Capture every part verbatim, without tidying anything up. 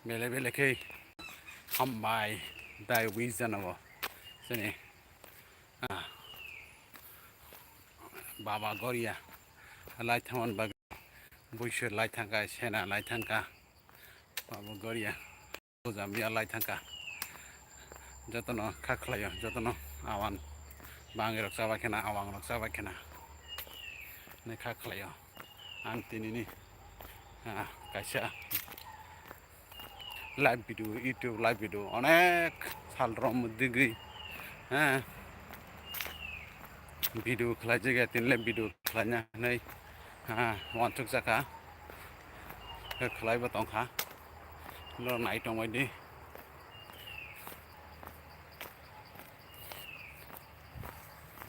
Bele bele khe hambai dai wi jana bo. Sini, ah, Baba Goria lai thaman bag buisur lai thangka, sena lai thangka, Baba Goria. Jamia lai thangka. Jotono kha khlaio, jotono awan bangwi rok chabai khena, awang rok chabai khena. Ne kha khlaio. Ang tinini, ah, kaisa live video, YouTube live video onek sal rom digwi, ha, video khlai jagya, tinle video khlaina hinwi, ha, uansuk jaka. Khe khlaibo tongkha. Norok nai tongbai di.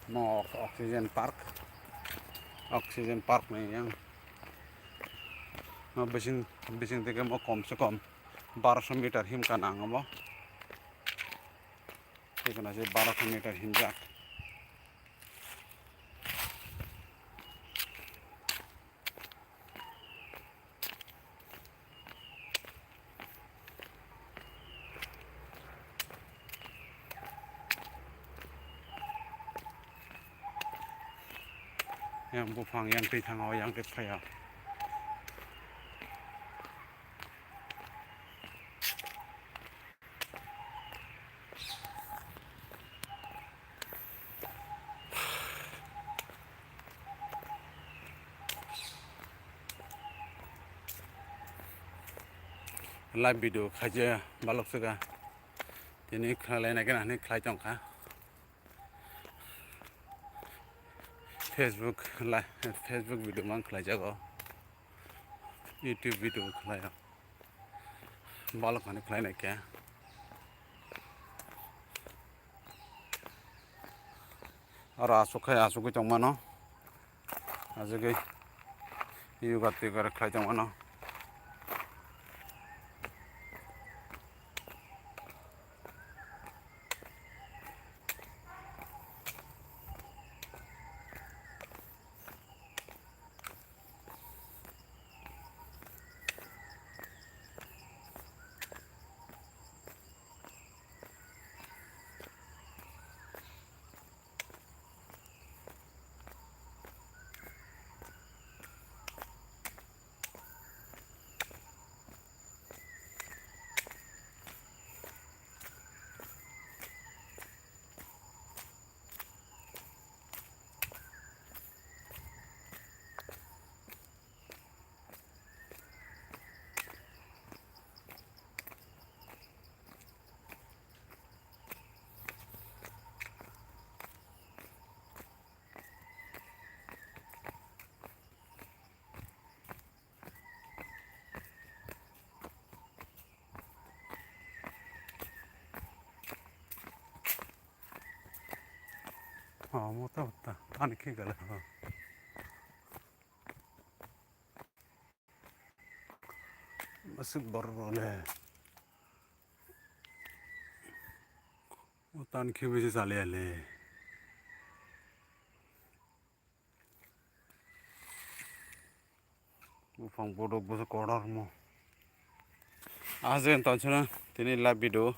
Mo oxygen park, oxygen park ni yang. Mo bising, bising tike mo kom se kom baroso meter himka nang mo. Tikana se baroso meter himjak. Yang buphang yang twi thango, yang twi phaio. Live video khaijaya balok sega. Tini khlai nai kena hinwi khlai tongkha. Facebook live, Facebook video mang khlai jago. YouTube video khlaio. Balok hani khlai nai khe. Aro aswk khai aswkgwi tongmano. Aswkgwi yoga toga khlai tongmano. Oh, mota mota, tani khe gale, oh. Masuk borok le. O tan khe bisi chaliya le. Buphang bodok bwswk kotor mo. Aje tonsina tini live video.